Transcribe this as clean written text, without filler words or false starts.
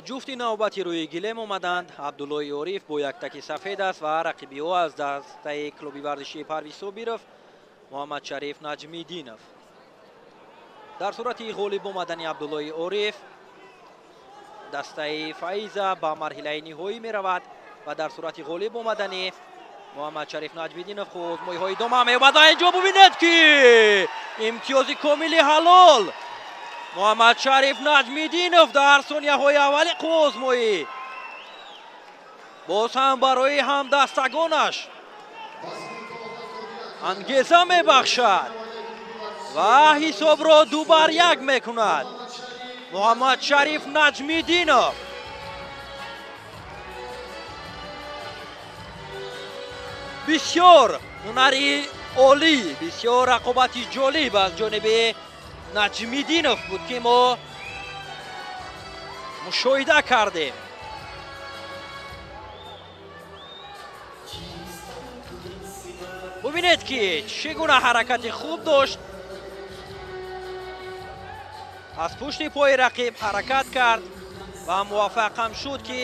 Ҷуфти навбати рӯи гилем омаданд. Абдуллои Ориф бо як таки сафед аст ва рақиби ӯ аз дастаи клуби варзишии Парвиз Собиров Муҳаммадшариф Наҷмиддинов. Дар сурати ғолиб омадани Абдуллои Ориф дастаи Фаиза ба марҳилаи ниҳоӣ меравад ва дар сурати ғолиб омадани Муҳаммадшариф Наҷмиддинов қувваозмоиҳо идома меёбад. Ва инҷо бубинед, ки имтиёзи комили ҳалол Муҳаммадшариф Наҷмиддинов дар сонияҳои аввали қувваозмоӣ боз ҳам барои ҳамдастагонаш ангеза мебахшад ва ҳисобро 2-1 мекунад. Муҳаммадшариф Наҷмиддинов бисёр ҳунари олӣ, бисёр рақобати ҷолиб аз ҷониби Наҷмиддинов буд, ки мо мушоҳида кардем. Бубинед, ки чӣ гуна ҳаракати хуб дошт, аз пушти пои рақиб ҳаракат кард ва муваффақ ҳам шуд, ки